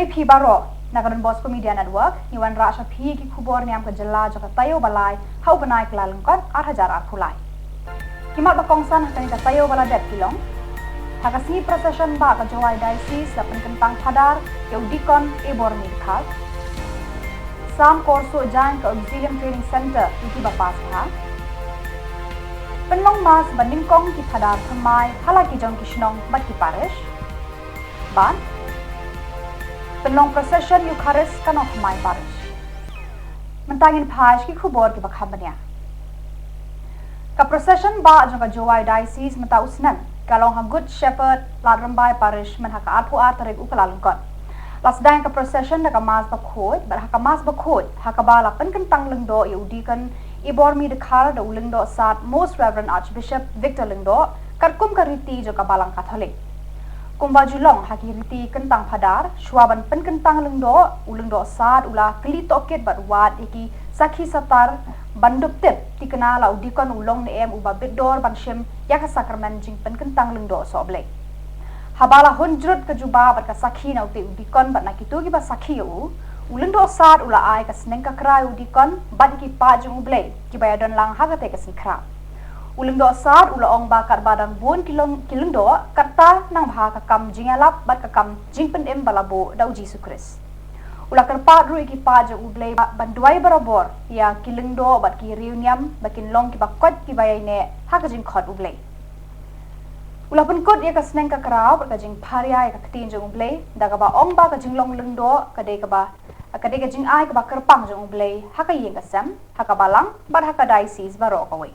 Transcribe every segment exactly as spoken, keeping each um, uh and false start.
Phi baroh na ka Don Bosco Media Network, ngi wanrah sha phi ki khubor niam ka jylla jong ka taïew ba lai ha u bnai Kyllalyngkot ar hajar arphew lai. Ki mat ba kongsan ha kane ka taïew ba la dep ki long: ha ka sngi procession bah ka Jowai Diocese la pynkyntang phadar ïa u Deacon Ebormi Dkhar. Sam Korso Jain ka Auxilium Training Centre ïa ki ba pass bha. Pynlong mass ba nyngkong ki phadar thymmai ha la ki jong ki shnong bad ki parish. Bad pynlong procession Eucharist ka Nongthymmai Parish. Mynta ngin phai sha ki khubor ki ba kham bniah. Ka procession bah jong ka Jowai Diocese mynta u snem ka long ha Good Shepherd, Ladrymbai Parish, myn ha ka arphew ar tarik u Kyllalyngkot. La sdang ka procession da ka mass bakhuid, bad ha ka mass bakhuid ha kaba la pynkyntang lyngdoh ïa u Deacon Ebormi Dkhar da u Lyngdoh Sad Most Reverend Archbishop Victor Lyngdoh, katkum ka riti jong ka Balang Katholik. Kumba ju long ha ki riti kyntang phadar, shuwa ban pynkyntang lyngdoh, u Lyngdoh Sad u la kylli tohkit bad wad ïa ki sakhi satar ban dup tip, thikna la u Deacon u long ne em uba bit dor ban shim ïa ka sakramen jingpynkyntang lyngdoh sohblei. Haba la hun jrut ka jubab bad ka sakhi na utei u Deacon bad na kito ki ba sakhi ïa u, u Lyngdoh Sad u la ai ka sneng kakra ïa u Deacon bad ïa ki paid jong U Blei ki ba ïadon lang ha katei ka sngi khraw. U Lyngdoh Sad u la ong ba katba dang bun ki long ki lyngdoh, katta nang bha ka kam jingïalap bad ka kam jingpynim ba la buh da u Jisu Khrist. U la kyrpad ruh ïa ki paid jong U Blei ba ban duwai barabor ïa ki lyngdoh bad ki riewniam ba kin long ki ba koit ki ba ïaineh ha ka jingkhot U Blei. U la pynkut ïa ka sneng kakra bad ka jingpharia ïa ka ktien jong U Blei da kaba ong ba ka jinglong lyngdoh ka dei kaba, ka dei ka jingai kaba kyrpang jong U Blei ha ka ïing ka sem, ha ka Balang bad ha ka Diocese baroh kawei.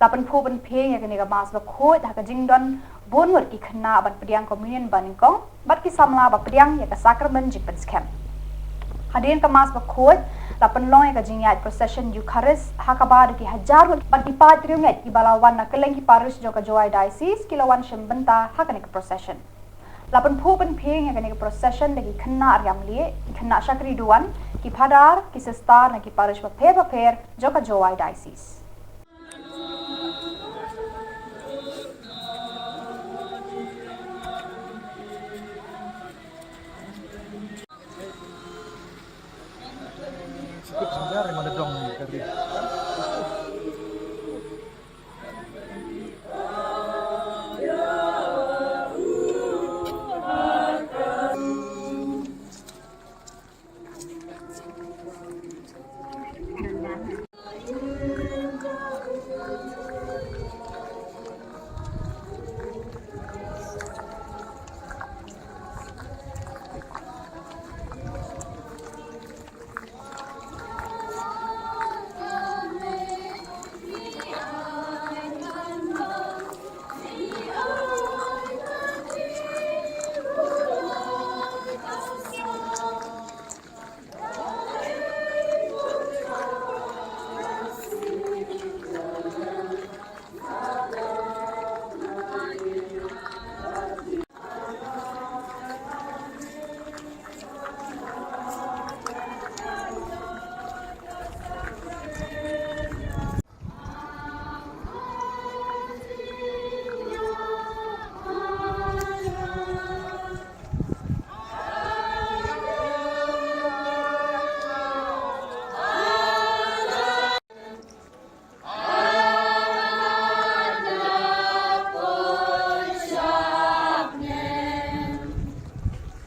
La pynphuh pynphieng ïa kane ka mass bakhuid ha ka jingdon bun ngut ki khynnah ban pdiang communion banyngkong bad ki samla ba pdiang ïa ka sakramen jingpynskhem. Hadien ka mass bakhuid la pynlong ïa ka jingïaid procession Eucharist ha kaba da ki hajar ngut bad ki paid riewngeit ki ba la wan na kylleng ki parish jong ka Jowai Diocese ki la wan shim bynta ha kane ka procession. La pynphuh pynphieng ïa kane ka procession da ki khynnah riam lieh, ki khynnah shakri duwan, ki phadar, ki sister na ki parish bapher bapher jong ka Jowai Diocese.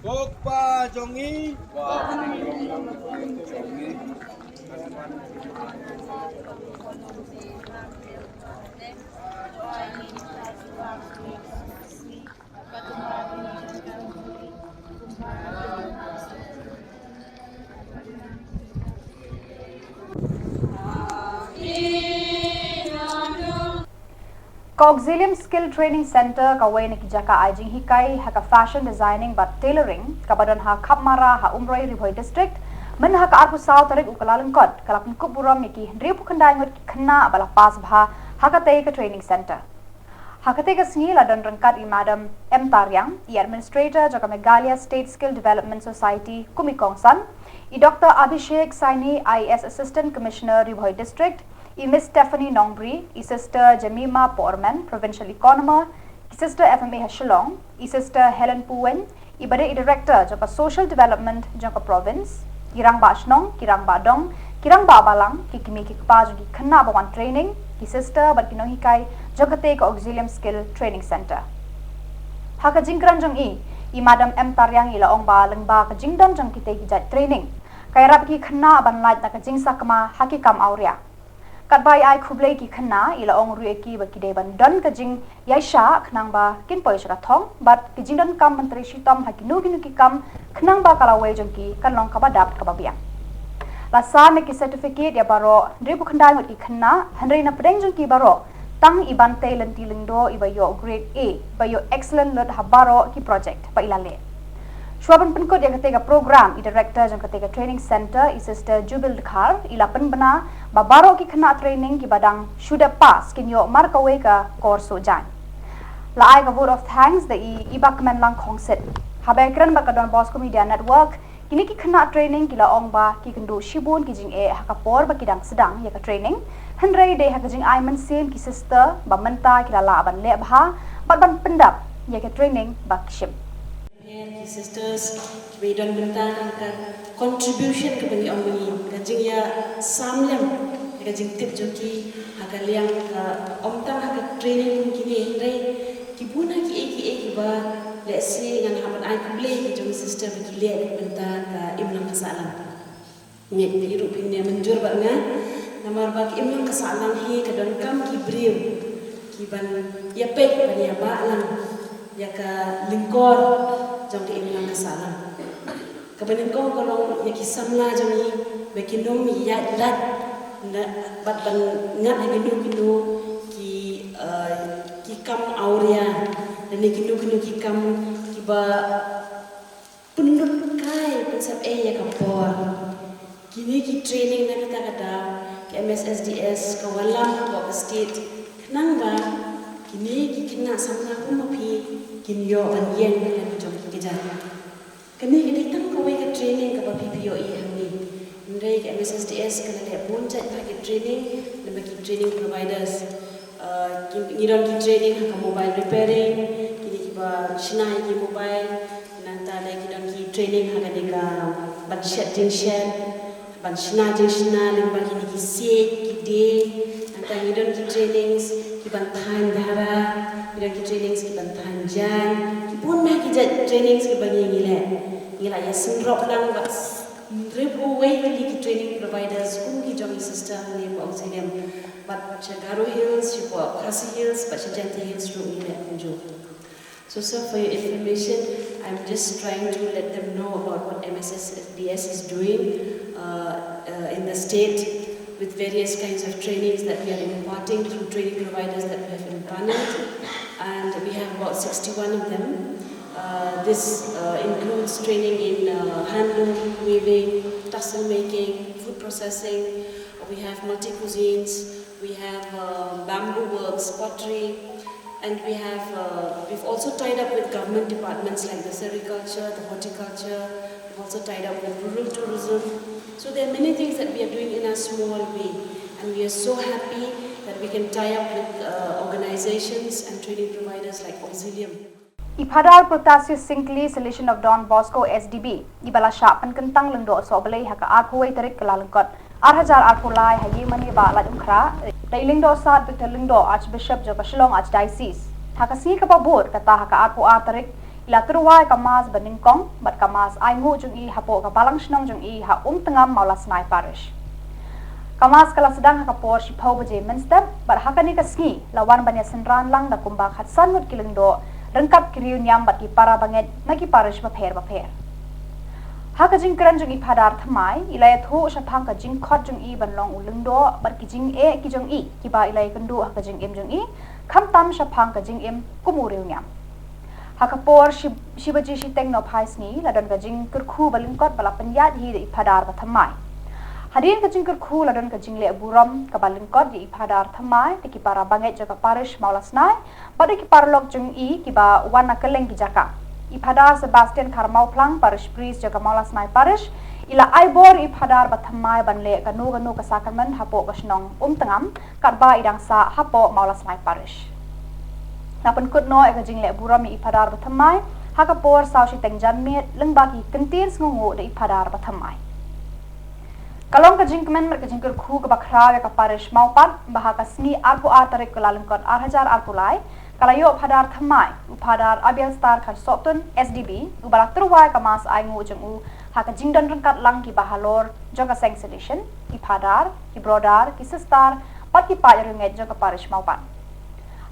Ko Kpa jong ngi. Ka Auxilium Skill Training Centre, kawei na ki jaka ai jinghikai ha ka fashion designing bad tailoring, kaba don ha Khapmara ha Umroi, Ri Bhoi District, mynta ha ka arphew saw tarik u Kyllalyngkot, ka la pynkup burom ïa ki hynriewphew khyndai ngut ki khynnah ba la pass bha ha katei ka training centre. Ha katei ka sngi la don ryngkat i Madam M Tariang, i Administrator jong ka Meghalaya State Skill Development Society kum i kongsan, i Doctor Abhishek Saini, I A S Assistant Commissioner, Ri Bhoi District, i Miss Stephanie Nongbri, i Sister Jemima Poorman, Provincial Economer, i Sister F M A ha Shillong, i Sister Helen Puwen, Iba dei i director jong ka social development jong ka province, ki rangbah shnong, ki rangbah dong, ki rangbah balang, ki kmie ki kpa jong ki khynnah ba wan training, ki sister bad ki nonghikai jong katei ka Auxilium Skill Training Centre. Ha ka jingkren jong i, i Madam M Tariang i la ong ba lyngba ka jingdon jong kitei ki jait training, ka ïarap ki khynnah ban lait na ka jingsakma ha ki kam awria. Katba i ai khublei ki khynnah, i la ong ruh ïa ki ba ki dei ban don ka jingïaishah khnang ba kin poi sha ka thong bad ka jingdonkam ban trei shitom ha kino kino ki kam khnang ba ka lawei jong ki kan long kaba dap kaba biang. La san ïa ki certificate ïa baroh hynriewphew khyndai ngut ki khynnah, hynrei na pdeng jong ki baroh tang i Bantei Lynti Lyngdoh iba ïoh grade A, ba ïoh excellent lut ha baroh ki project ba i la leh. Shuwa ban pynkut ïa katei ka program, i director jong katei ka training centre, i Sister Jubil Dkhar, i la pynbna ba baroh ki khynnah training kiba dang shu dep pass kin ïoh markawei ka kor soh jaiñ. La ai ka vote of thanks da i Bah Kmenlang Khongsit. Haba ïakren bad ka Don Bosco Media Network, kine ki khynnah training ki la ong ba ki kynduh shibun ki jingeh ha ka por ba ki dang sdang ïa ka training, hynrei dei ha ka jingai mynsiem ki sister ba mynta ki la lah ban leh bha bad ban pyndap ïa ka training ba ki shim. Ki sisters kiba ïadon bynta ha ka contribution kaba ngi ong ngi, ka jingïasam lem ïa ka jingtip jong ki ha ka liang, ka ym tang ha ka training kum kine, hynrei ki bun ha kiei kiei kiba lehse ngan hap ban ai khublei ki jong sister ba ki leh na ka bynta ka imlang ka sahlang. Ngeit ba phi ruh phin ïa mynjur bad nga, namar ba ka imlang ka sahlang hi ka donkam ki briew kiban ïapeit ban ïabah lang ïa ka lyngkor jong ka imlang ka sahlang. Kaba nyngkong ka long ïa ki samla jong ngi ba kin ym ïaid lad na bad ban ngat ha kino kino ki, eh, ki kam awria lane kino kino ki kam kiba pynlut kai pynsep ei ïa ka por. Kine ki training na kata ka daw ka M S S D S ka wallam hapoh ka state khnang ba kine ki khynnah samla kum ma phi kin ïoh ban ïeng ha la ki jong ki kjat. Kane ka dei tang kawei ka training kaba phi phi ïohi hangne. Hynrei ka M S S D S ka la leh bun jait bha ki training lyngba ki training providers. Uh, ki, ngi don ki training ha ka mobile repairing, kine kiba shna ïa ki mobile, nangta lei ki don ki training ha kane ka ban shet jingshet, ban shna jingshna lyngba kine ki siej ki dieng, nangta ngi don ki trainings kiban thaiñ dhara, ngi don ki trainings kiban thaiñ jaiñ, ki bun na ki jait trainings kiba ngi ngi leh. Ngi la ïa synrop lang bad hynriewphew wei tylli ki training providers kum ki jong i sister hangne hapoh Auxilium. Bad sha Garo Hills, sha Khasi Hills, bad sha Jaintia Hills ruh ngi leh kumjuh. So, sir, for your information, I'm just trying to let them know about what M S S D S is doing, uh, uh, in the state with various kinds of trainings that we are imparting through training providers that we have empaneled. And we have about sixty-one of them. Uh, this, uh, includes training in, uh, handloom, weaving, tassel making, food processing. We have multi cuisines. We have, uh, bamboo works, pottery, and we have, uh, we've also tied up with government departments like the sericulture, the horticulture. We've also tied up with rural tourism. So there are many things that we are doing in a small way, and we are so happy that we can tie up with, uh, organizations and training providers like Auxilium. I Phadar Protasius Syngkli, Salesian of Don Bosco, S D B, iba la shah pynkyntang Lyngdoh Sohblei ha ka arphew wei tarik Kyllalyngkot ar hajar arphew lai ha Ïingmane Bah Laitumkhrah da i Lyngdoh Sad Victor Lyngdoh, Archbishop jong ka Shillong Archdiocese. Ha ka sngi kaba bud, kata ha ka arphew ar tarik, i la tyrwa ïa ka Mass banyngkong bad ka Mass ainguh jong i hapoh ka Balang Shnong jong i ha Umtngam, Mawlasnai Parish. Ka Mass ka la sdang ha ka por shiphew baje mynstep bad ha kane ka sngi la wan ban ïasynran lang da kumba khatsan ngut ki lyngdoh ryngkat ki riewniam bad ki para bangeit na ki parish bapher bapher. Ha ka jingkren jong i Phadar Thymmai, i la ïathuh shaphang ka jingkhot jong i ban long u lyngdoh bad ki jingeh ki jong i kiba i la ïakynduh ha ka jingim jong i, khamtam shaphang ka jingim kum u riewniam. Ha ka por shi, shi baje shiteng nohphai sngi la don ka jingkyrkhu ba lyngkot ba la pynïaid hi da i Phadar ba thymmai. Hadien ka jingkyrkhu la don ka jingleh burom kaba lyngkot ïa i Phadar Thymmai da ki para bangeit jong ka parish Mawlasnai bad da ki paralok jong i kiba wan na kylleng ki jaka. I Phadar Sebastian Kharmawphlang, parish priest jong ka Mawlasnai Parish, i la ai bor ïa i Phadar ba thymmai ban leh kano kano ka sakramen hapoh ka shnong Umtngam, katba i dang sah hapoh Mawlasnai Parish. La pynkut noh ïa ka jingleh burom ïa i Phadar ba thymmai Ha ka por saw shiteng janmiet, lyngba ki kyntien sngewnguh da i Phadar bathymmai. Ka long ka jingkmen bad ka jingkyrkhu kaba khraw ïa ka parish Mawpat, ba ha ka sngi arphew ar tarik Kyllalyngkot ar hajar arphew lai, ka la ïoh Phadar thymmai, u Phadar Abielstar Kharsohtun, S D B, uba la tyrwa ïa ka mass ainguh jong u ha ka jingdon ryngkat lang ki bahalor jong ka seng Salesian, ki Phadar, ki Brodar, ki Sistar, bad ki paid riewngeit jong ka parish Mawpat.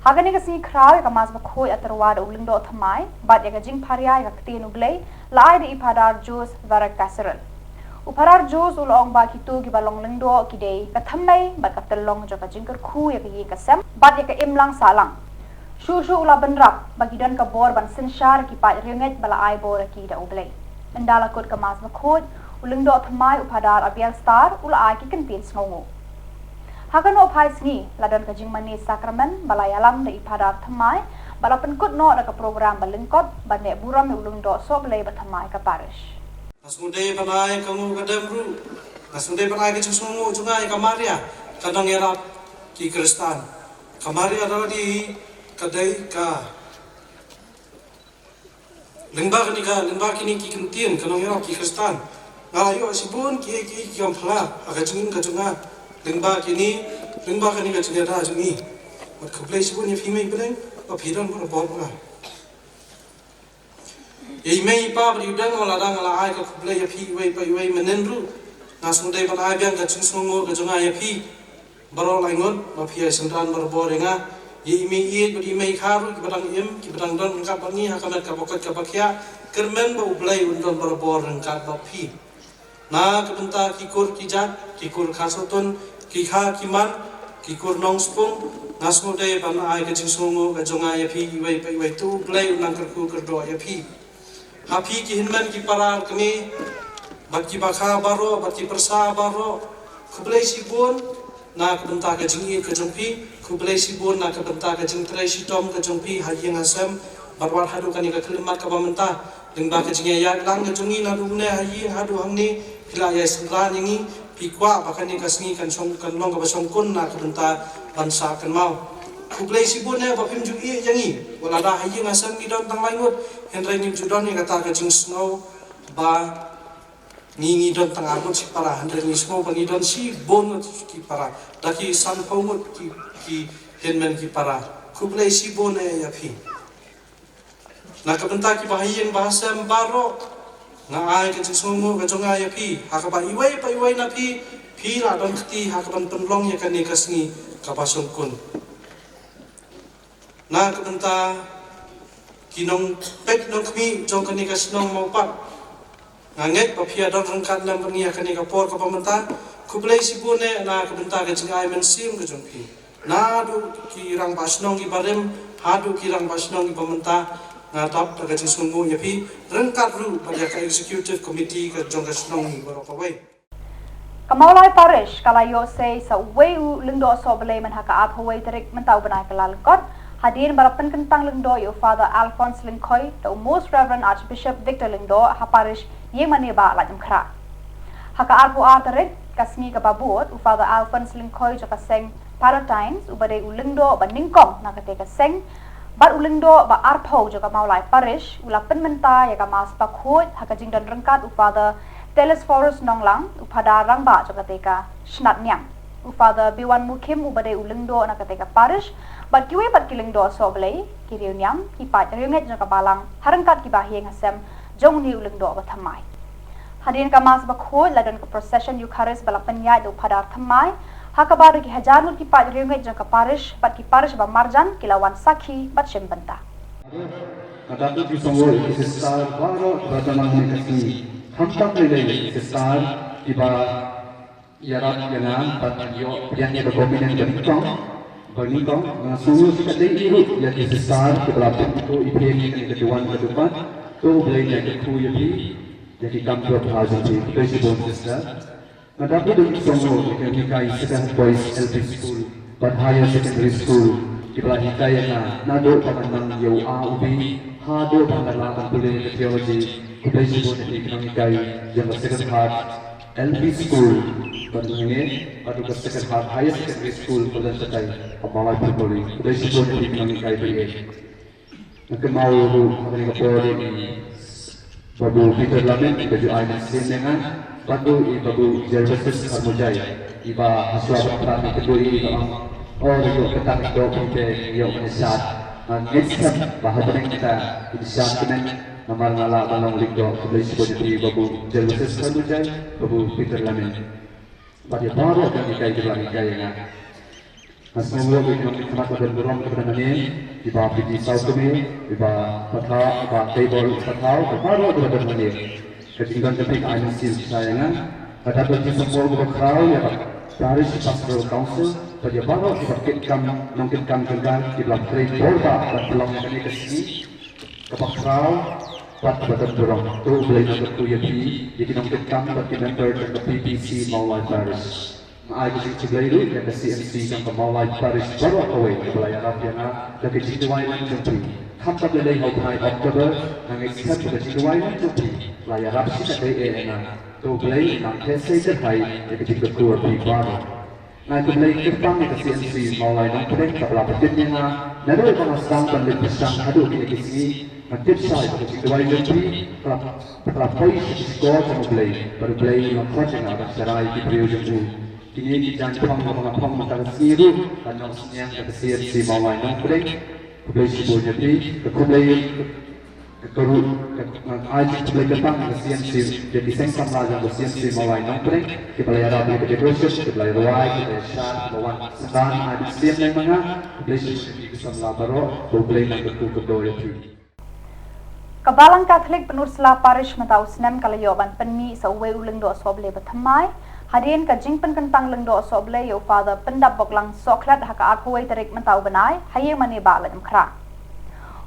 Ha kane ka sngi khraw ïa ka mass bakhuid la tyrwa da u Lyngdoh thymmai, bad ïa ka jingpharia ïa ka ktien U Blei la ai da i Phadar Jose Varek Kasirel. U Phadar Jose u la ong ba kito kiba long lyngdoh ki dei ka thymmei bad ka tyllong jong ka jingkyrkhu ïa ka ïing ka sem bad ïa ka imlang sahlang. Shuh shuh u la bynrap ba ki don ka bor ban synshar ïa ki paid riewngeit ba la ai bor ïa ki da U Blei. Ynda la kut ka mass bakhuid, u Lyngdoh thymmai u Phadar Abielstar u la ai ki kyntien sngewnguh. Ha ka nohphai sngi la don ka jingmane sakramen ba la ïalam da i Phadar thymmai, ba la pynkut noh da ka program ba lyngkot ban leh burom ïa u Lyngdoh Sohblei bathymmai ka parish. Nga sngewdei ban ai ka nguh ka dem ruh. Nga sngewdei ban ai ka jingsngewnguh jong nga ïa ka Maria, ka nongïarap ki Khristan. Ka Maria da lade ka dei ka, lyngba kane ka, lyngba kine ki kyntien, ka nongïarap ki Khristan, nga la ïoh shibun ki, ki, ki kam phylla ha ka jingim ka jong nga. Lyngba kine, lyngba kane ka jingïada jong ngi. Bad khublei shibun ïa phi Mei Blei, ba phi don barabor bad nga. Ïa i mei i pa bad i u dang, lada nga la ai ka khublei ïa phi iwei pa iwei mynnin ruh, nga sngewdei ban ai biang ka jingsngewnguh ka jong nga ïa phi baroh lai ngut, ba phi ïa synran barabor ïa nga. Ïa i mei ïeit bad i mei kha ruh, kiba dang im, kiba dang don ryngkat bad ngi ha ka met kaba koit kaba khiah, kyrmen ba U Blei un don barabor ryngkat bad phi. Na ka bynta ki kur ki jait, ki kur Kharsohtun, ki kha ki man, ki kur Nongspung, nga sngewdei ban ai ka jingsngewnguh ka jong nga ïa phi iwei pa iwei. To U Blei un nang kyrkhu kyrdoh ïa phi. Ha phi ki hynmen ki para kmie, bad ki bakha baroh, bad ki pyrsa baroh, khublei shibun na ka bynta ka jingïeit ka jong phi, khublei shibun na ka bynta ka jingtrei shitom ka jong phi ha ïing ha sem, bad wat haduh kane ka khyllipmat kaba mynta, lyngba ka jingïaid lang ka jong ngi naduh mynne ha ïing haduh hangne, phi la ïa synran ïa ngi, phi kwah ba kane ka sngi kan shong, kan long kaba shongkun na ka bynta ban sah kynmaw. Khublei shibun eh ba phim ju ïeh ïa ngi, wat lada ha ïing ha sem ngi don tang lai ngut, hynrei ngim ju don ïa kata ka jingsngew ba ngi, ngi don tang ar ngut shi para, hynrei ngi sngew ba ngi don shibun ngut ki para, da ki sanphew ngut ki, ki hynmen ki para. Khublei shibun eh ïa phi. Na ka bynta ki ba ha ïing ba ha sem baroh, nga ai ka jingsngewnguh ka jong nga ïa phi, ha kaba iwei pa iwei na phi, phi la don kti ha kaban pynlong ïa kane ka sngi kaba shongkun. Na ka bynta ki nongpeit nongkhmih jong kane ka shnong Mawpat, nga ngeit ba phi ïa don ryngkat lem bad ngi ha kane ka por kaba mynta. Khublei shibun eh na ka bynta ka jingai mynsiem ka jong phi, naduh ki rangbah shnong kiba rim haduh ki rangbah shnong kiba mynta. Nga dap da ka jingsngewnguh ïa phi ryngkat ruh bad ïa ka executive committee ka jong ka shnong hi baroh kawei. Ka Mawlai Parish ka la ïoh sei sa uwei u Lyngdoh Sohblei mynha ka arphew wei tarik mynta u bnai Kyllalyngkot, hadien ba la pynkyntang lyngdoh ïa u Father Alphonse Lyngkhoi da u Most Reverend Archbishop Victor Lyngdoh ha Parish Ïingmane Bah Laitumkhrah. Ha ka arphew ar tarik, ka sngi kaba bud, u Father Alphonse Lyngkhoi jong ka seng Palatines, uba dei u Lyngdoh ba nyngkong na katei ka seng bad u Lyngdoh ba arphew jong ka Mawlai Parish, u la pynmynta ïa ka Mass bakhuid ha ka jingdon ryngkat u Father Telesphorus Nonglang, u Phadar rangbah jong katei ka shnat niam, u Father Biwan Mukhim, uba dei u Lyngdoh na katei ka Parish, bad kiwei pat ki Lyngdoh Sohblei, ki riewniam, ki paid riewngeit jong ka balang, ha ryngkat ki bahaïing hasem jong une u Lyngdoh bathymmai. Hadien ka Mass bakhuid la don ka procession Eucharist ba la pynïaid da u Phadar thymmai, ha kaba don ki hajar ngut ki paid riewngeit jong ka Parish bad ki Parish ba marjan ki la wan sakhi bad shim bynta. Ka dang ki sngewbha ki sister baroh kiba don hangne ka sngi. Khamtam lei lei ki sister kiba ïarap ïa nga ban ïoh pdiang ïa ka communion ba nyngkong, ba nyngkong. Nga sngewbha ka dei ruh ïa ki sister kiba la pynto ïa ka duwan ka dupat. To U Blei un ïa kyrkhu ïa phi ïa ki kam jop ha jong phi. Khublei shibun sister. Nga dap da ki sngewbha ïa ka nonghikai Sacred Heart Boys L P School bad Higher Secondary School kiba la hikai ïa nga naduh ba ngan nang ïa u A U B haduh ba ngan lah ban pule ïa ka theology. Khublei shibun ïa ki nonghikai ïa ka Sacred Heart L P School bad hangne bad ka Sacred Heart Higher Secondary School Koldan Patai, ka Mawlai Primary. Khublei shibun ïa ki nonghikai ba ïeit. Nga kynmaw ruh ha kane ka por ïa i Babu Peter Lamin, i ba ju ai mynsiem ïa nga, bad ruh i Babu Gervasius Kharmujai, i ba ha shuwa ban phla nga kynduh ïa i ba ong, o, lyngdoh kata, lyngdoh phi te, ïoh ban ïa shad. Nga ngeit skhem ba ha bneng kata in shad kmen, namar nga lah ban long lyngdoh. Khublei shibun ïa phi Babu Gervasius Kharmujai, Babu Peter Lamin. Bad ïa baroh ki nonghikai kiba la hikai ïa nga. Nga sngew ïoh ïa ki nongmihkhmat ba don burom kiba don hangne, i Bah P G Sawkmie, i Bah Pathaw, i Bah Teibor Pathaw, bad baroh kiba don hangne. Ka jingdon jong phi ka ai mynsiem shisha ïa nga. Ka dap ka jingsngewbha kaba khraw ïa ka Parish Pastoral Council, bad ïa baroh kiba kit kam, nongkit kam jong ka, kiba la trei bor bha ban pynlong ïa kane ka sngi kaba khraw bad kaba don burom. To U Blei un kyrkhu ïa phi, ïa ki nongkit kam bad ki member jong ka P P C Mawlai Parish. Nga ai ka jingkhublei ruh ïa ka C M C jong ka Mawlai Parish baroh kawei kaba la ïarap ïa nga da ka jingduwai lang jong phi. Khamtam lei lei ha u bnai October, nga ngeit skhem ba ka jingduwai lang jong phi la ïarap shikatdei eh ïa nga. To U Blei un nang theh sei kyrhai ïa ka jingkyrkhu jong phi baroh. Nga khublei kyrpang ïa ka C M C Mawlai Nongpdeng kaba la pyntip ïa nga naduh ba nga sdang ban leit pyrshang haduh kine ki sngi. Nga tip shai ba ka jingduwai jong phi ka la, ka la poi sha ki shkor jong U Blei, bad U Blei u la khot ïa nga ban sharai ïa ki briew jong u. Kine ki jaiñ phong kaba nga phong mynta ka sngi ruh ka nongsynñiang da ka C M C Mawlai Nongpdeng. Khublei shibun ïa phi, ka khublei ka ruh, ka, nga ai jingkhublei kyrpang ïa ka C M C, ïa ki seng samla jong ka C M C Mawlai Nongpdeng, kiba la ïarap ïa ka decoration, kiba la rwai, kiba la shad, kiba wan synran, ai mynsiem lem ma nga. Khublei shibun ïa phi ki samla baroh, ba U Blei un nang kyrkhu kyrdoh ïa phi. Ka Balang Katholik Pynursla Parish mynta u snem ka la ïoh ban pynmih sa uwei u lyngdoh sohblei bathymmai, hadien ka jingpynkyntang lyngdoh sohblei ïa u Father Pyndapboklang Sohkhlet ha ka arphew wei tarik mynta u bnai, ha ïing mane Bah Laitumkhrah.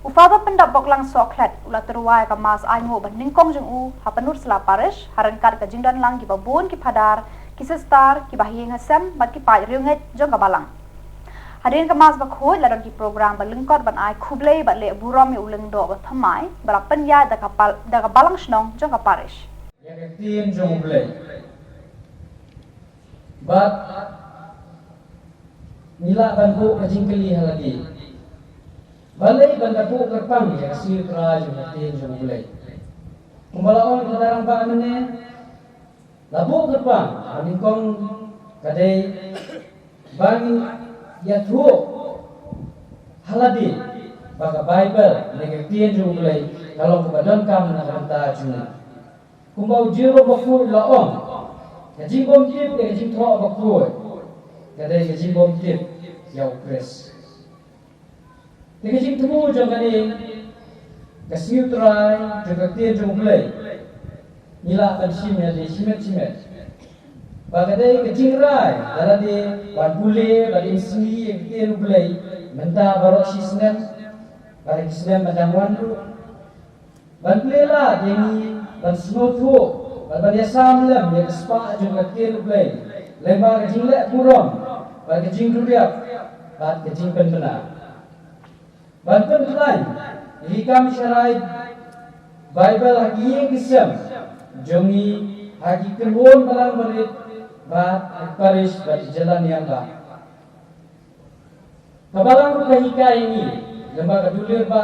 U Father Pyndapboklang Sohkhlet u la tyrwa ïa ka Mass ainguh banyngkong jong u ha Pynursla Parish, ha ryngkat ka jingdon lang kiba bun ki phadar, ki sister, ki bahaïing hasem, bad ki paid riewngeit jong ka Balang. Hadien ka Mass bakhuid la don ki program ba lyngkot ban ai khublei bad leh burom ïa u lyngdoh bathymmai ba la pynïaid da ka pal-, da ka Balang Shnong jong ka Parish. Ïa ka ktien jong U Blei. Bad ngi lah ban buh ka jingkylli ha lade, balei ban da buh kyrpang ïa ka sngi U Trai jong ka ktien jong U Blei? Kumba la ong ka rangbah mynne, la buh kyrpang banyngkong ka dei ban ïathuh ha lade ba ka Baibl ne ka ktien jong U Blei ka long kaba donkam na ka bynta jong ngi. Kumba u Jerome bakhuid u la ong, ka jingbymtip ïa ka jingthoh bakhuid ka dei ka jingbymtip ïa U Khrist. Te ka jingthmu jong kane ka sngi U Trai jong ka ktien jong U Blei, ngi lah ban shim ïa lade shimet shimet. Ba ka dei ka jingrai da lade ban pule bad im sngi ïa ka ktien U Blei mynta baroh shi snem bad ha ki snem ban dang wan ruh. Ban plie lad ïa ngi ban sngewthuh bad ban ïasam lem ïa ka spah jong ka ktien U Blei lyngba ka jingleh burom bad ka jingduriap bad ka jingpynbna. Ban pynkhlaiñ ïa ki kam sharai Baibl ha ki ïing ki sem jong ngi, ha ki kynhun balang barit bad ha ki parish bad ki jylla niam bah. Ka Balang ruh ka hikai ïa ngi lyngba ka dulir ba,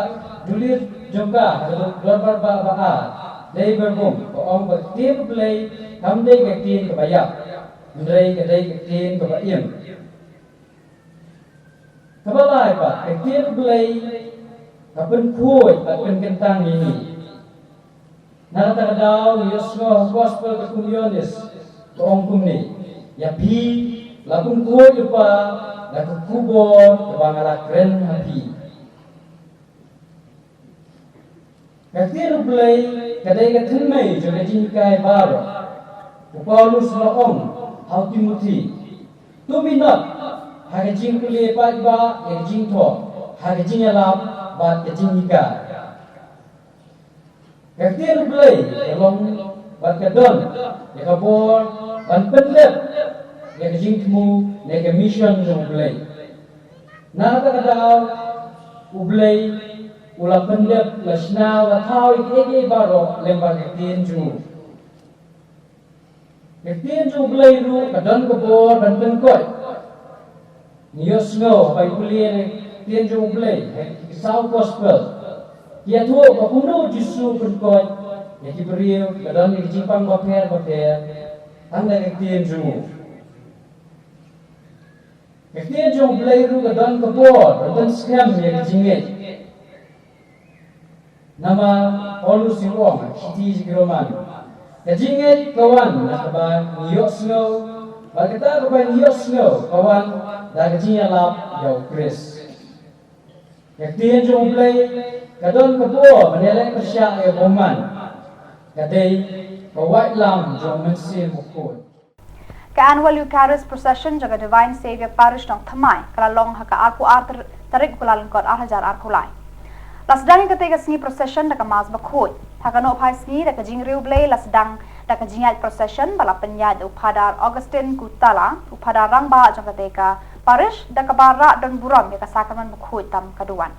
dulir jong ka ha ka dorbar bah ba ar, dei ba bun ka ong ba ka ktien U Blei kam dei ka ktien kaba ïap, hynrei ka dei ka ktien kaba im. Kaba lai pat, ka ktien U Blei ka pynkhuid bad pynkyntang ïa ngi. Na kata ka daw ngi ïohsngew ha ka gospel ka kum u Ïoannis ka ong kumne, ïa phi la pynkhuid u Kpa da ka khubor kaba nga la kren ha phi. Ka ktien U Blei ka dei ka thymmei jong ka jinghikai baroh. U Paulus u la ong ha u Timothi, to minot ha ka jingpule paidbah ïa ka jingthoh, ha ka jingïalap bad ka jinghikai. Ka ktien U Blei ka long bad ka don ïa ka bor ban pyndep ïa ka jingthmu ne ka mission jong U Blei. Na kata ka daw U Blei u la pyndep, la shna, la thaw ïa kiei kiei baroh lyngba ka ktien jong u. Ka ktien jong U Blei ruh ka don ka bor ban pynkoit. Ngi ïohsngew ba ngi pule ïa ka ktien jong U Blei ha ki saw gospel, Ki ïathuh ba kumno u Jisu u pynkoit ïa ki briew, ka don ïa ki jingpang bapher bapher tang da ka ktien jong u. Ka ktien jong U Blei ruh ka don ka bor ban pynskhem ïa ka jingngeit. Namar Paulus u ong ha ka shithi sha ki Roman, ka jingngeit ka wan na kaba ngi ïohsngew, bad kata kaba ngi ïohsngew ka wan da ka jingïalap ïa U Khrist. Ka ktien jong U Blei ka don ka bor ban ïaleh pyrshah ïa u bymman. Ka dei ka waitlam jong U Mynsiem Bakhuid. Ka Annual Eucharist Procession jong ka Divine Saviour Parish Nongthymmai ka la long ha ka arphew ar tar-, tarik u Kyllalyngkot ar hajar arphew lai. La sdang ïa katei ka sngi procession da ka Mass Bakhuid. Ha ka nohphai sngi da ka jingriewblei la sdang da ka jingïaid procession ba la pynïaid da u Phadar Augustine Kutala, u Phadar Rangbah jong katei ka parish, da kaba rah don burom ïa ka Sakramen Bakhuid tam ka duwan.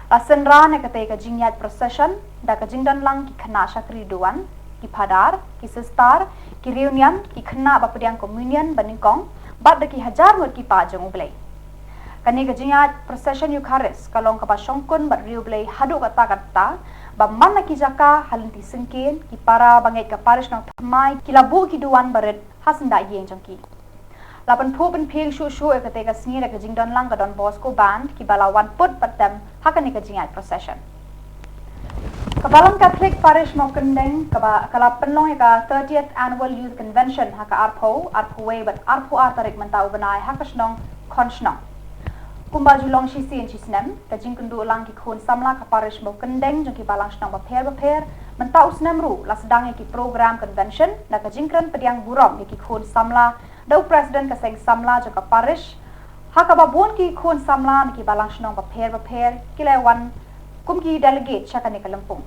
La synran ïa katei ka jingïaid procession da ka jingdonlang ki khynnah shakri duwan, ki phadar, ki sister, ki riewniam, ki khynnah ba pdiang communion ba nyngkong, bad da ki hajar ngut ki paid jong U Blei. Kane ka jingïaid procession Eucharist ka long kaba shongkun bad riewblei haduh katta katta, ba man la ki jaka ha lynti syngkien, ki para bangeit ka parish Nongthymmai ki la buh ki duwan barit ha syndah ïing jong ki. La pynphuh pynphieng shuh shuh ïa katei ka sngi da ka jingdonlang ka Don Bosco Band kiba la wan put pat tem ha kane ka jingïaid procession. Ka Balang Catholic Parish Mawkyndeng kaba ka la pynlong ïa ka thirtieth Annual Youth Convention ha ka arphew, arphew wei bad arphew ar tarik mynta u bnai ha ka shnong Khonshnong. Kumba ju long shisien shisnem, ka jingkynduh lang ki khun samla ka parish Mawkyndeng jong ki balang shnong bapher bapher, mynta u snem ruh la sdang ïa ki program convention da ka jingkren pdiang burom ïa ki khun samla da u president ka seng samla jong ka parish, ha kaba bun ki khun samla na ki balang shnong bapher bapher ki la wan kum ki delegate sha kane ka lympung.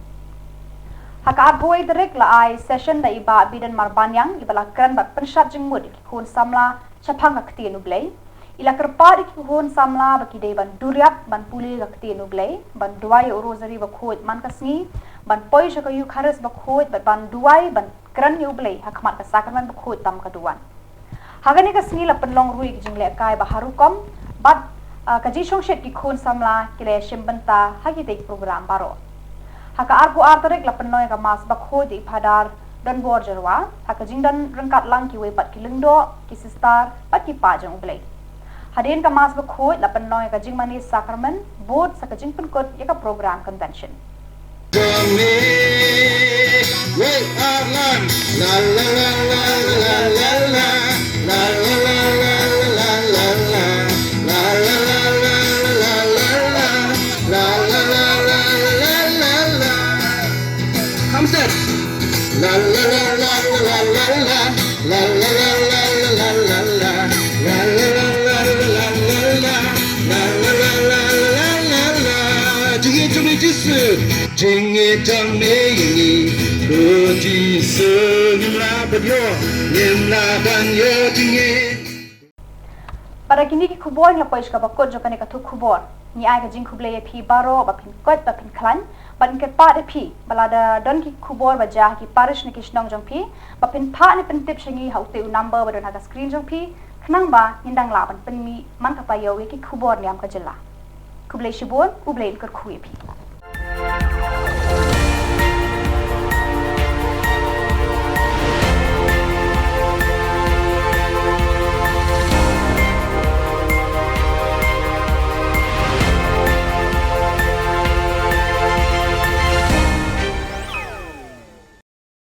Ha ka arphew wei tarik la ai session da i Bah Biden Marbaniang iba la kren bad pynshad jingmut ïa ki khun samla shaphang ka ktien U Blei. I la kyrpad ïa ki khun samla ba ki dei ban duriap ban pule ka ktien U Blei, ban duwai ïa u Rosary Bakhuid man ka sngi, ban poi sha ka Eucharist Bakhuid bad ban duwai ban kren ïa U Blei ha khmat ka Sakramen Bakhuid tam ka duwan. Ha kane ka sngi la pynlong ruh ïa ki jinglehkai ba har rukom bad, ah, ka jingshongshit ki khun samla ki la shim bynta ha kitei ki program baroh. Ha ka arphew ar tarik la pynlong ïa ka Mass Bakhuid da i Phadar Donbor Jyrwa, ha ka jingdon ryngkat lang kiwei pat ki lyngdoh, ki sister bad ki paid jong U Blei. Hadien ka Mass Bakhuid la pynlong ïa ka jingmane Sakramen, bud sa ka jingpynkut ïa ka program convention. Hamster. Jingïeit jong me Jisu, jingïeit jong me ïa ngi. Ko Jisu ngim lah ban ïoh, ngim lah ban ïoh jingïeit. Bad da kine ki khubor ngi la poi sha kaba kut jong kane ka thup khubor. Ngi ai ka jingkhublei ïa phi baroh ba phin koit ba phin khlaiñ. Bad ngi kyrpad ïa phi ba lada don ki khubor ba jia ha ki parish ne ki shnong jong phi, ba phin phah ne pyntip sha ngi ha utei u number ba don ha ka screen jong phi, khnang ba ngin dang lah ban pynmih man ka taïew ïa ki khubor niam ka jylla. Khublei shibun, U Blei un kyrkhu ïa phi.